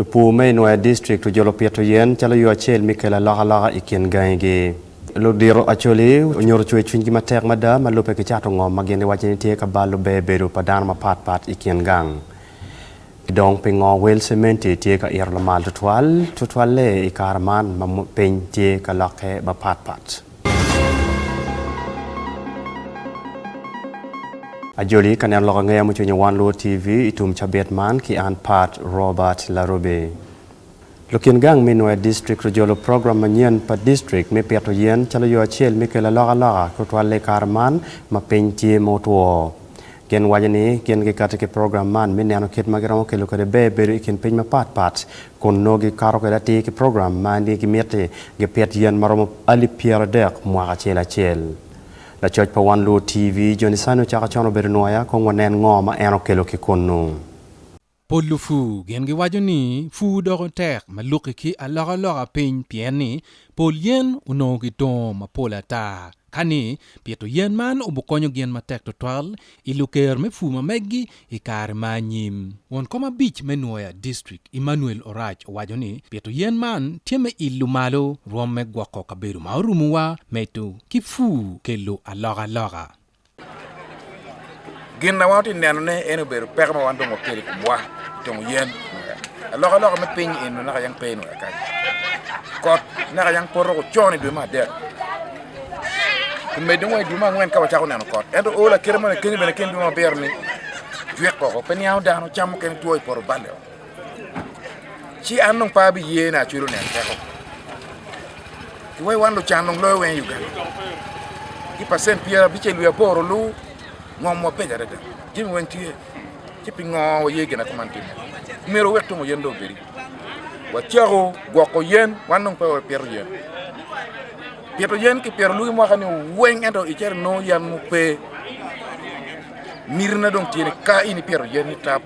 Lupur me i Nwoya District ojolo pito yen calo yo acel me kelo alokaloka i kin gangigi. Ludito Acholi onyuto cwer cwinygi matek mada ma lubbe ki cato ngom ma gin giwaco ni tye ka balo ber bedo pa dano mapat pat i kin gang. Dong pingo wel cementi tye ka ito lamal tutwal, tutwalle i kare man ma piny tye ka lokke mapat pat? Ajoli ka neno lok angeya mucwinyo Wan Luo TV i tum cabit man ki an Pat Robert Larubi. Lukin gang me Nwoya District ojolo program manyen pa district me pito yen calo yo acel me kelo alokaloka tutwalle i kare man ma piny tye ma otwo. Gin waco ni gin gikati ki program man me neno kit ma giromo kelo kwede ber bedo i kin piny mapat pat kun nongo gikato kwede atir ki program ma ni gimiti gipit yen maromo alip 30 mwaka acel acel. Lacoc pa Wan Luo TV, Johnny Sani ocako con obedo nwoya, kong wanen ngo ma en okelo ki kunnu. Pol lupur gin giwaco ni pur doko tek ma luki ki alokaloka piny pien ni pol yen onongo gitongo mapol ata. Ka ni pito yen man obukonyo gin matek tutwal i luker me pur ma meggi i kare ma anyim. Won kom abic me Nwoya District, Emmanuel Orac owaco ni pito yen man tye me ilo malo rwom me gwoko kabedo ma orumowa medo ki pur kelo alokaloka. Gin ma wan watye ka nenone en obedo peko ma wan dong wakelo i komwa i tongo yen. Alokaloka me piny eni naka yang pe nongo kany kot naka yang poto con i dwe me adek omedde wa i dwe me angwen ka wacako neno kot ento o lakite moni kenyo bene kin dwe me abiro ni jwik woko pe niango dano cam mukene two i poto balle woko ci an dong pe abiye ni acwalo nen peko. Ki wai wan lucan dong loyo weng i Uganda ki pacent 58 lu ngom wa beco adada jami weng tye ci pingo waye gin ma kuman timme myero wawek tongo yen dong obedi wacako gwoko yen wan dong pe wapito yen pito yen kipito lugi mwaka ni weng ento icito inongo yen mo pe mitina dong tye ni ka in ipito yen ni tap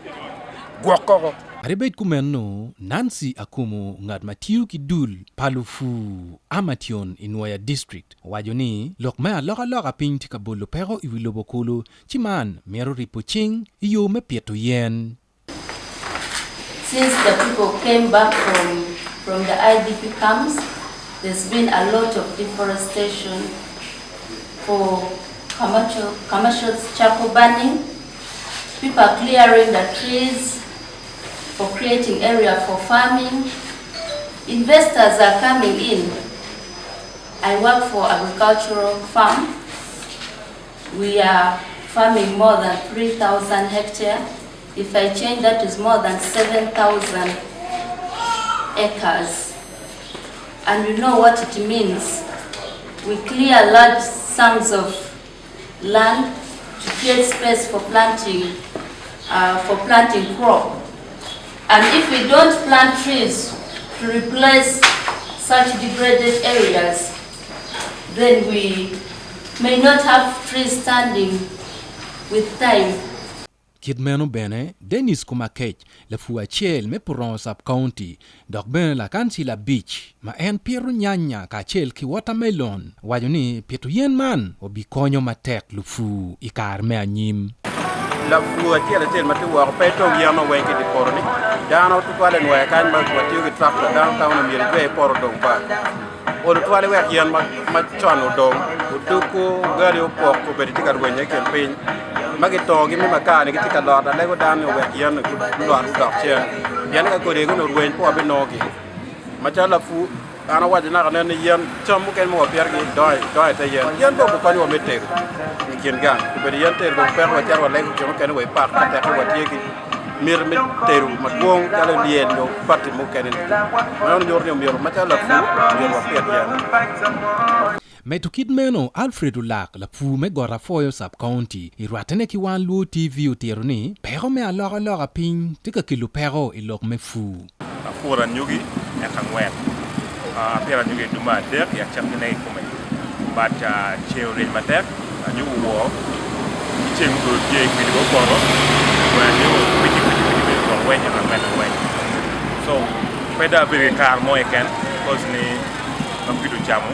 gwok koko. Kadi bed kumeno, Nancy Akumu, ngat ma tiyo ki dul pa lupur Amation i Nwoya District, owaco ni lok me alokaloka piny tye ka bolo peko i wi lobo kulu ci man mito ripo cing i yo me pito yen. Since the people came back from from the IDP camps, there's been a lot of deforestation for commercial commercial charcoal burning. People are clearing the trees for creating area for farming. Investors are coming in. I work for agricultural farm. We are farming more than 3,000 hectare. If I change that is more than 7,000 acres. And you know what it means. We clear large sums of land to create space for planting, uh, for planting crop. And if we don't plant trees to replace such degraded areas, then we may not have trees standing with time. Kit meno bene, Dennis Kumakech, lapur acel me Purongo Sub-County dok bene lakancil abic ma en pito nyanya kacel ki watermelon owaco ni pito yen man obikonyo matek lupur i kare me anyim. Lapur acel acel ma tye woko pe etong yen mo weng ki dye poto ni dano tutwal enwoya kany ma watiyo ki tractor dano tamo ni myero ijwer ipoto odong ba olo twal iwek yen macon odong odoko ugali opok obedo tye ka rwenyo i kin piny ma gitongogi me makar-ni gitye ka lot alego dano ni owek yen-ni gulot gudok cen pien ka kodi ego-ni orweny pe wabinongogi macalo lapur an awaco naka nen ni yen cam mukene ma wapitogi dongo i te yen yen bene obikonyowa me tedo i kin gang obedo yen tedo dong peko wacito walego gin mukene wa i pak ka teke watye ki miti me tedo madwong calo lyel nyo pati mukene-ni meno nyuto ni omyero macalo lapur myero wapit yen. Medo kit meno, Alfred Olak, lapur me Got Apwoyo Sub-County, i rwattene ki Wan Luo TV otito ni, peko me alokaloka piny tye ka kelo peko i lok me pur. Apuro anyogi eka angwen, apito anyogi i dwe me adek i acakkine kikome, but ceng oryeny matek, anyogi owor, ki ceng obedo tye kwidi bene opoto, weng anyogi kwicikwici obedo poto weng eka angwen weng. So pe dong abedo ki kare mo keken cause ni ma kwidi ocamo.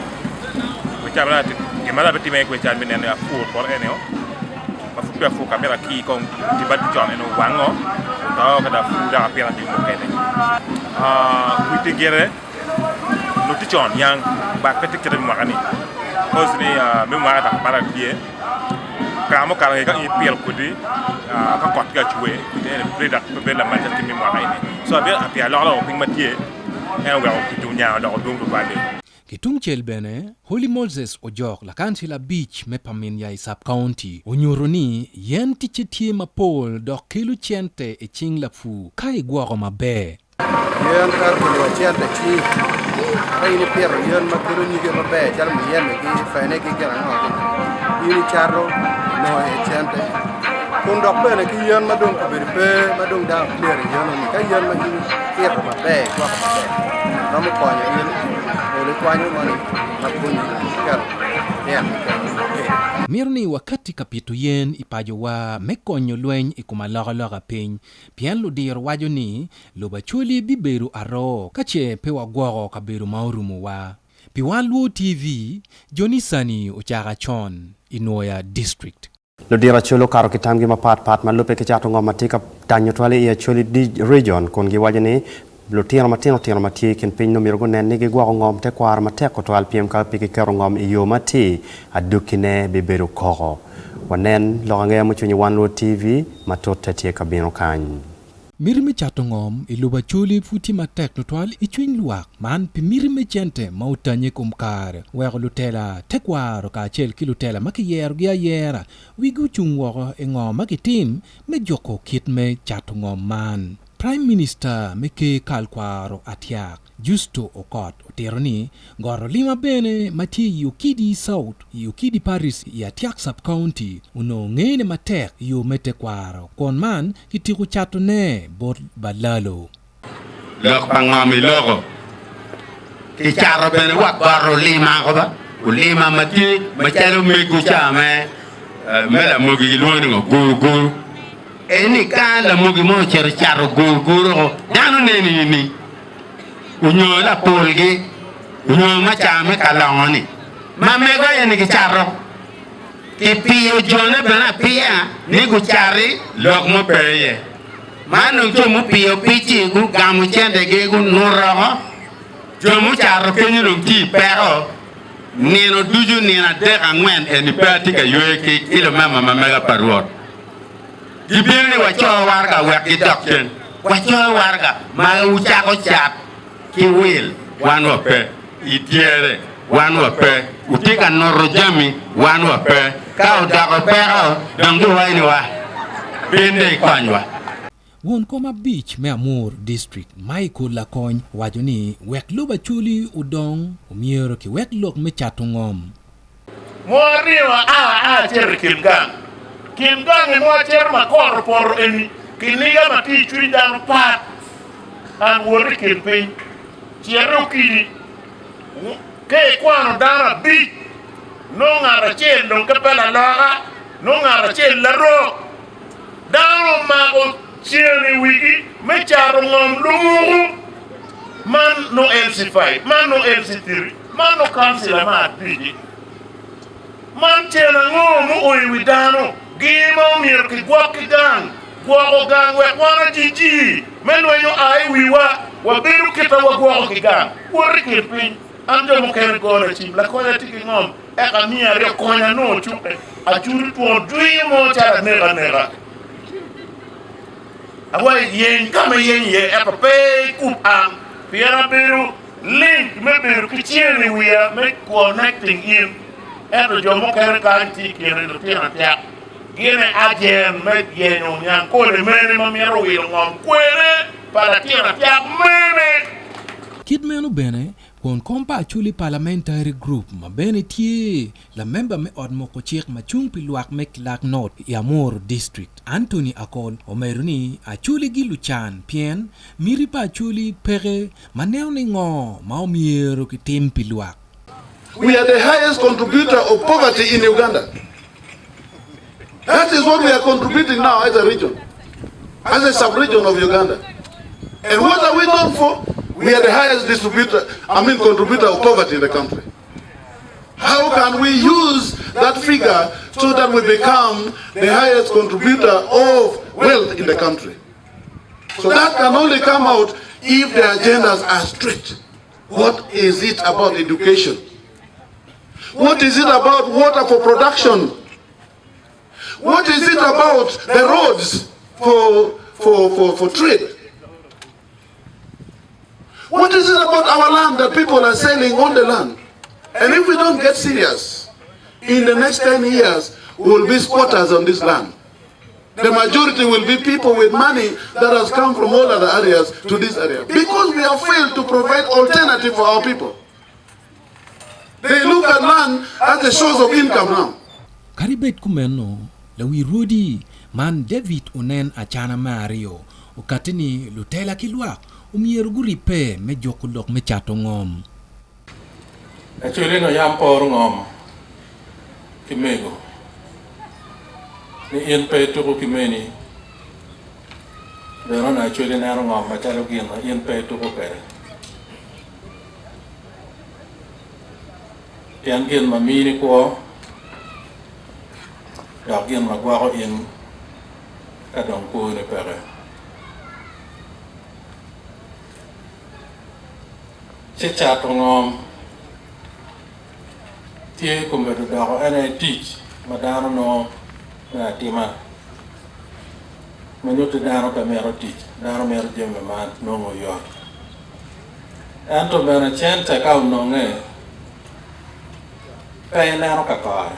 Gin ma dong abitimo aye cal me neno ni apur poto eni ma pud peya apur ka mito akir kong gin ma con eni owango oto ka dong apur dok apito anyogi mukene. Kwiti gire onongo tye con yang but pe tye kite me mwaka ni cause ni me mwaka dok mara tye kare mukato angec ka in ipito kwidi ka kot tye ka cwer kwidi eni pe dok pe bedo lamal calo kit me mwaka eni so pi alokaloka piny ma tye en oweko kwidi onya odoko dwong tutwal-li. Ki tungcel bene, Holy Moses Ojok, lakancil abic me Paminya i Sub-County, onyuto ni yen ticce tye mapol dok kelo cente i cing lapur ka igwoko maber. Yen twero kelo wa cente i cingi. Ka in ipito yen ma kelo nyige maber calo muyeme ki fene ki gin ango gini, in icato inongo iye cente. Kun dok bene ki yen ma dong obedo pe ma dong dano pe myero yen eni, ka yen ma in ipito maber igwoko maber romo konyo in olo ikwanyo moni ma konyi iketo lutino keken maber. Mito ni wakati ka pito yen i pacowa me konyo lweny i kom alokaloka piny, pien ludiro waco ni lobo Acholi bibedo aroo ka ce pe wagwoko kabedo ma orumowa. Pi Wan Luo TV, Johnny Sani ocaka con i Nwoya District. Ludito Acholi okato ki tamgi mapat pat ma lubbe ki cato ngom ma tye ka tanyo twal i Acholi Region kun giwaco ni lutino matino tino ma tye i kin piny nongo myero gunen ni gigwoko ngom tekwaro matek tutwal pien ka pe giketo ngom i yo matir adukkine bibedo koko. Wanen lok angeya mucwiny i Wan Luo TV ma tutte tye ka bino kany. Miti me cato ngom i lobo Acholi pud tye matek tutwal i cwiny lwak. Man pi miti me cente ma otanye i kom kare weko lutela tekwaro kacel ki lutela ma kiyerogi ayera wigi ocung woko i ngo ma kitim me juko kit me cato ngom man. Prime Minister me Ker Kal Kwaro Atiak, Justo Okot otito ni got olima bene ma tye i Okidi South i Okidi Parish i Atiak Sub-County onongo ngene matek i yo me tekwaro kun man kitiko catone bot balalo. Lok pa ngom i loko kicato bene wa got olima ko ba olima ma tye macalo mego ca me lamogi gilwongo ni ngo gur gur. Eni ka lamogi mo ocito cato gurguru oko, dano neni nining? Onyo lapolgi, onyo ma ca me kalongo-ni, ma mego aye ni gicato? Kipiyo jone bene apiya ni gucati, lok mo pe iye. Man dong jo mupiyo pic-ci gugamo centegi gunuto oko, jo mucato kenyo dong tye i peko. Nino ducu, nino adek angwen eni pe atye ka ywe ki lumema ma mega pa Rwot. Gibino ni waco waraga wek gidok cen. Wacoyo waraga ma wucako cat ki wil, wan wape. I dyere, wan wape. Wutye ka nuto jami, wan wape. Ka odoko peko, dong giwaco ni wa, bin dong ikonywa. Won kom abic me Amuru District, Michael Lakony owaco ni wek lobo Acholi odong, omyero kiwek lok me cato ngom. Mo aringo aa acito i kin gang. Kin gangi mo acito ma kot opoto eni, kiniga ma tye i cwiny dano pat. An wot i kin piny, cit okidi, ka ikwano dano abic, nongo ngat acel dong ka pe laloka, nongo ngat acel larok. Dano omako cen i wigi me cato ngom lumuku. Man nongo LC5, man nongo LC3. Man nongo kancila ma abici. Man tyen ango mu o i wi dano? Gin ma omyero kigwok ki gang. Gwoko gang wek wan ajiji me lweny oa i wiwa. Wabedo kita wagwoko ki gang. Wot i kin piny. An jo mukene gona cim. Lakonya tye ki ngom eka 200 konya nongo cuke. Acuto twon dwinyo mo calo aneka aneka. Awaco yeny ka ma iyeny iye ento pe ikub an pien abedo Link me bedo ki cen i wiya me connecting in ento jo mukene kany tye i kine lutino atek gin e ajen me yenyo nyangkole mene ma mito wilo ngom kwene pa latin atek mene. Kit meno bene, kwon kom pa Acholi Parliamentary Group ma bene tye Lamemba me ot moko cik ma cung pi lwak me Kilak North i Amuru District, Anthony Akol omedo ni Acholi gi lucan pien miti pa Acholi peke ma neno ni ngo ma omyero ki tim pi lwak. We are the highest contributor of poverty in Uganda. That is what we are contributing now as a region, as a sub-region of Uganda. And what are we known for? We are the highest distributor, I mean contributor of poverty in the country. How can we use that figure so that we become the highest contributor of wealth in the country? So that can only come out If the agendas are straight, what is it about education? What is it about water for production? What is it about the roads for, for, for, for trade? What is it about our land that people are selling on the land? And if we don't get serious, in the next 10 years, we will be squatters on this land. The majority will be people with money that has come from all other areas to this area. Because we have failed to provide alternative for our people. They look at land as a source of income now. Kadi bed kumeno, lawi rwodi man David onen acana me aryo okatti ni lutela ki lwak omyero guribbe me juko lok me cato ngom. Acholi-nu yam poro ngom ki mego, ni in pe ituko ki meni, bene onongo Acholi neno ngom macalo gin ma in pe ituko kwede. Pien gin ma mini kwo, dok gin ma gwoko in ka dong kwoni peke. Ci cato ngom tye komedo doko en aye tic ma dano nongo me atima ma nyutti dano pe mito tic, dano mito jami ma nongo oyot. Ento bene cente ka ononge pe ineno kakare.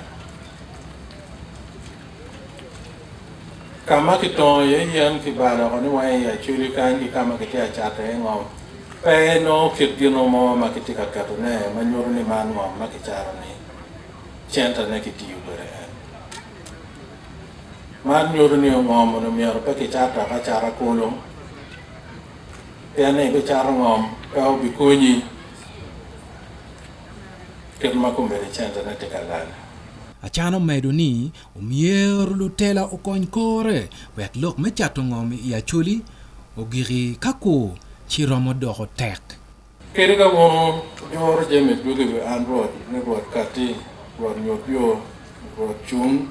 Ka ma kitongo iye yen kibalo oko ni weng i Acholi kany ki ka ma kitye ka cato iye ngom, pe inongo kit gin mo ma kitye ka ketone ma nyuto ni man ngom ma kicato-ni centene kitiyo kwede en. Man nyuto ni ngom onongo myero pe kicat dok acata kulu pien ni ibicato ngom pe obikonyi kit ma kombeddi centene tye ka lal. Acan omedo ni Omyero lutela okony kore wek lok me cato ngom i Acholi ogiki ka kur ci romo doko tek. Kadi ka wun wujuro jami ducu i wi an Rwot, ni Rwot katti, Rwot nyut yo, Rwot cung,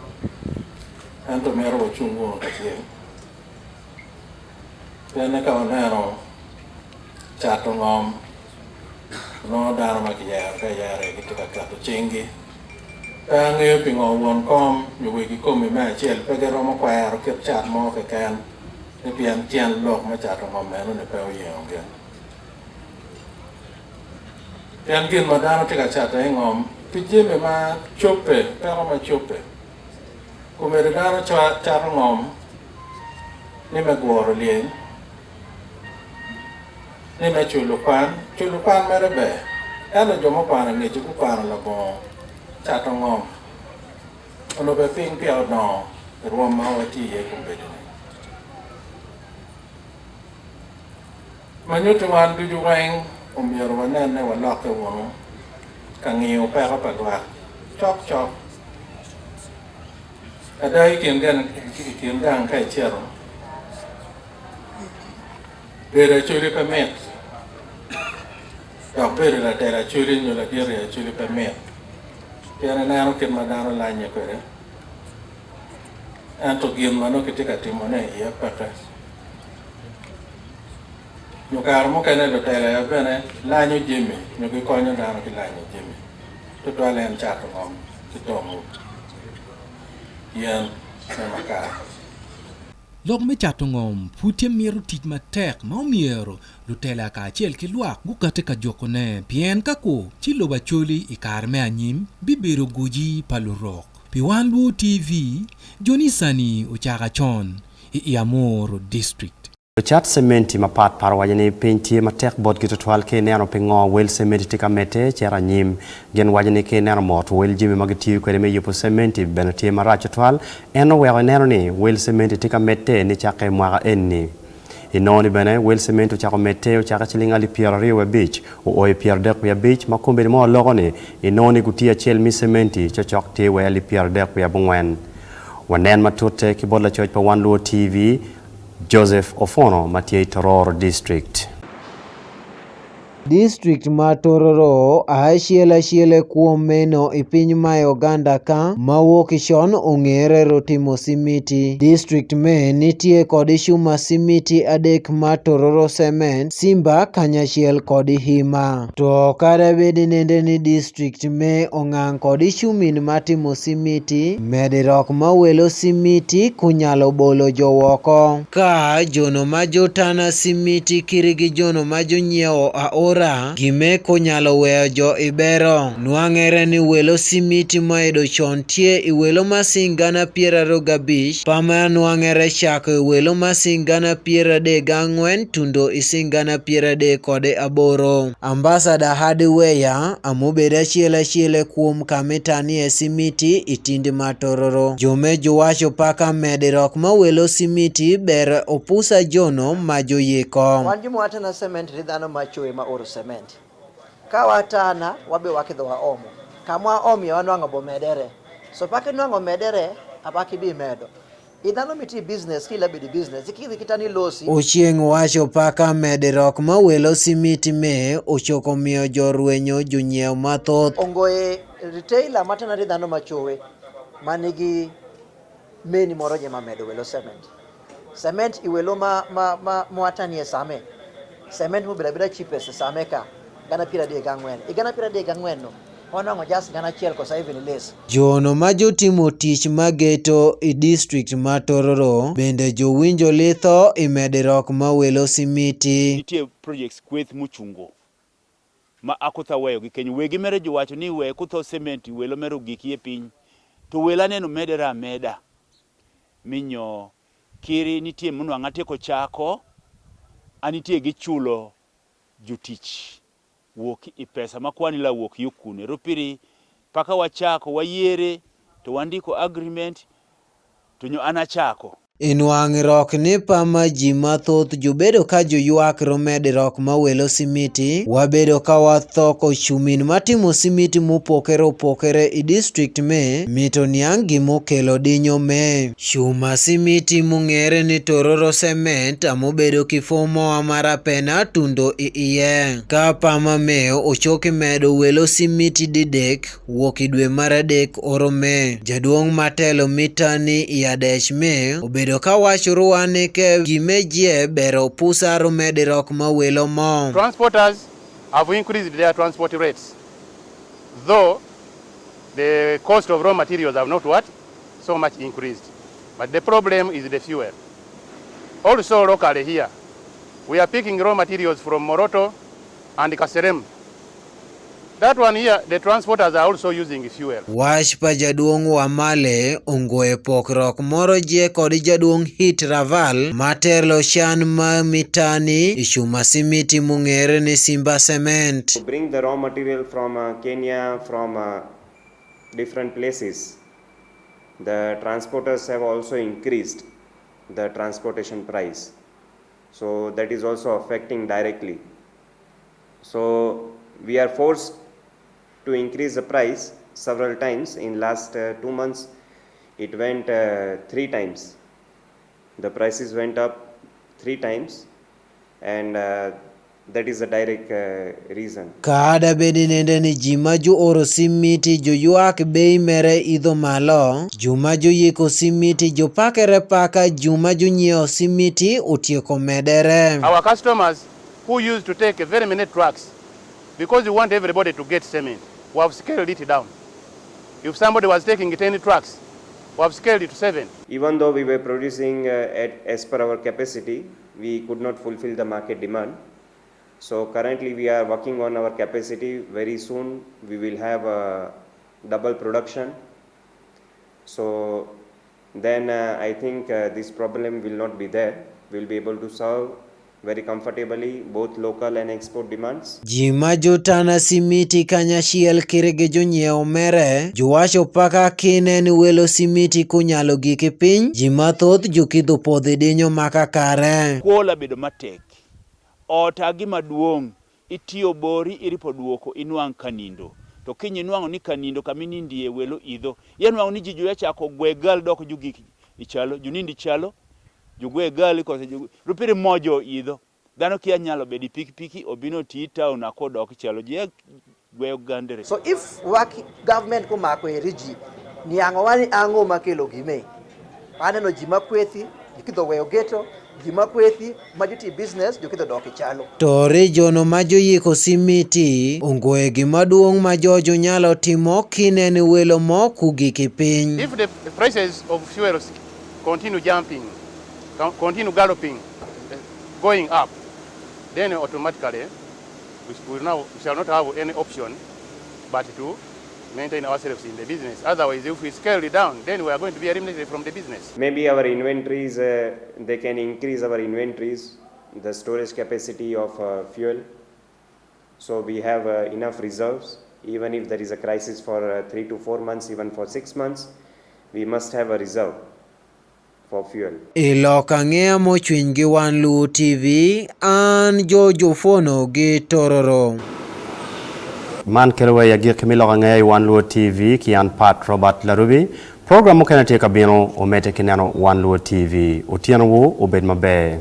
ento myero wacung wunu kacel. Pienne ka wuneno cato ngom, wunongo dano ma kiyero ki ayera gitye ka keto cinggi. Pe angeyo pingo won kom nyo wegi komi me acel pe giromo kwero kit cat mo keken ni pien tyen lok me cato ngom eno-ni pe oyengo gin. Pien gin ma dano tye ka cato aye ngom pi jami ma cobbe, peko ma cobbe. Komedo dano cato ngom ni me guro lyel. Ni me culo kwan, culo kwan mere ber, ento jo mukwano angec gukwano labongo cato ngom. Onongo bene piny peya odongo i rwom ma watye iye kombeddi-ni. Ma nyutti wan ducu weng omyero wanen ni walokke wunu ka ngiyo peko pa lwak cokcok. Ada i kin gang ka icito, Bedo acholi pe mit, dok bedo latela acholi nyo ladit i acholi pe mit, pien ineno kit ma dano lanye kwede, ento gin ma nongo kitye ka timone iye peke. Nyo kare mukene lutela aye bene lanyo jami nyo gikonyo dano ki lanyo jami, tutwalle en cato ngom ki tongo yen me makar. Lok me cato ngom pud tye mito tic matek ma omyero lutela kacel ki lwak gukati ka jukone pien ka ku ci lobo Acholi i kare me anyim bibedo guji pa lurok. Pi Wan Luo TV, Johnny Sani ocaka con i i Amuru District. Lucat cementi mapat pat owaco ni piny tye matek botgi tutwal ki ineno pingo wel cementi tye ka medde cito anyim. Gin waco ni ki ineno mot wel jami ma gitiyo kwede me yubo cementi bene tye marac tutwal en oweko ineno ni wel cementi tye ka medde nicakke mwaka eni. Inongo ni bene wel cementi ocako medde ocake ciling alip 25 oo i 35 ma kombeddi mo oloko ni inongo ni gutiya acel me cementi cocok tye wai alip 34. Wanen matute ki bot lacoc pa Wan Luo TV, Joseph Ofwono ma tye i Tororo District. District ma Tororo achiel achiel kuom meno i piny ma Uganda ka ma wuok chon ong'ere rotimo simiti. District me nitie kod chuma simiti adek ma Tororo Cement, Simba kanyachiel kod Hima. To kata bed nende ni district me ong'ang' kod chumin matimo simiti, medirok mawelo simiti kunyalo bolo jowoko. Ka jono ma jotana simiti kiri gi jono ma jonyiewo aora, gime kunyalo weyo jo ibero. Nwang'ere ni welo simiti moyudo chon tie i welo ma sing 25,000, pama nwang'ere chako e welo ma sing 34,000 tundo i sing 38,000. Ambasada Hardware amobedo achiel achiel kuom kamitanie simiti i tindi ma Tororo. Jome jowacho paka medirok ma welo simiti ber opusa jono ma joyiko. Wan joma watana cement ri dhano ma choe ma oro cement. Ka watana wabe wakidho waomo. Kama waomie wanwang'o bomedere. So paka inwang'o medere apaka ibi medo. Idhano miti business kila bedi business ikidhi kitani losi. Ochieng wacho paka medirok ma welo simiti me ochoko miyo jorwenyo jonyiew mathoth. Ongoye retailer matana ri dhano machowe manigi meni moro nye mamedo welo cement. Cement iwelo ma ma ma mwatanie same. Cement mobedo abeda cheapest same ka 34,000. I 34,000 no wanwang'o just 1,000 kosa even less. Jono ma jotimo tich mageto i district ma Tororo bende jowinjo litho i medirok ma welo simiti. Nitie projects kweth mochungo ma akutha weyo gi kenyo. Wegi mere jowacho ni we kutho cement welo mere ogiki e piny. To welo aneno medere ameda. Minyo kiri nitie monwang'o atieko chako, anitie gi chulo jotich wuok i pesa ma kwani la wuok yo kune. Ropiri paka wachako wayiere to wandiko agreement to nyo an achako. Inwang'irok ni pama ji mathoth jobedo ka joywak romedirok mawelo simiti, wabedo ka wathoko chumin matimo simiti mopokere opokere i district me mito niang' gimokelo dinyo me. Chuma simiti mong'ere ni Tororo Cement amobedo kifo moa marapena tundo i iye. Ka pama me ochoki medo welo simiti didek wuok i dwe mar adek oro me. Jaduong' matelo mitani i adech me obedo ka wacho ruwa ni ke gime jie bero pusa romedirok ma welo mo. Transporters have increased their transport rates, though the cost of raw materials have not what? So much increased. But the problem is the fuel. Also locally here, we are picking raw materials from Moroto and Kaserem. That one here, the transporters are also using fuel. Wach pa jaduong' Wamale ongoye pokruok moro jie kod jaduong' Hit Raval matelo chan ma mitani i chuma simiti mong'ere ni Simba Cement. To bring the raw material from Kenya, from different places, the transporters have also increased the transportation price. So that is also affecting directly. So we are forced to increase the price several times. In last 2 months, it went 3 times. The prices went up 3 times, and that is the direct reason. Kada bedi nende ni ji ma jooro simiti joywak bei mere idho malo, joma joyiko simiti jopakere paka joma jonyiewo simiti otieko medere. Our customers who used to take very many trucks, because we want everybody to get cement, we have scaled it down. If somebody was taking 10 trucks, we have scaled it to 7. Even though we were producing as per our capacity, we could not fulfill the market demand. So currently we are working on our capacity. Very soon we will have a double production. So then I think this problem will not be there. We will be able to serve very comfortably both local and export demands. Ji ma jotana simiti kanyachiel kiri gi jonyiewo mere jowacho paka kine ni welo simiti kunyalo giki piny ji mathoth jokidho podhi dinyo maka kare. Kwo labedo matek. Ota gima duong' itiyo bori iripo duoko inwang' kanindo. To kiny inwang'o ni kanindo kama inindie welo idho. Iyanwang'o ni ji joya chako gwe gal dok jugik ichalo, junindi chalo, jugwe gal kose ju, rupiri mojo idho. Dhano ki anyalo bedo i pikipiki obino oti i taun ako odok i calo ji gweyo gandere. So if waki government kumako eri ji niango wa ni ango makelo gime aneno ji makwethi jokidho weyo ghetto ji makwethi ma joti business jokidho dok i chalo. To region ma joyiko simiti ongoye gima duong' ma jojo nyalo timo kineni welo mo kugik i piny. If the prices of fuels continue jumping, continue galloping, going up, then automatically we will now we shall not have any option but to maintain ourselves in the business. Otherwise, if we scale it down, then we are going to be eliminated from the business. Maybe our inventories, uh, they can increase our inventories, the storage capacity of uh, fuel. So we have uh, enough reserves. Even if there is a crisis for uh, 3 to 4 months, even for 6 months, we must have a reserve for fuel. I lok ang'eya mochwiny gi Wan Luo TV, an George Ofono gi Tororo. Man kelo wa i agikki me lok angeya i Wan Luo TV ki an Pat Robert Larubi. Program mukene tye ka bino, omedde ki neno Wan Luo TV. Otyeno wu obed maber.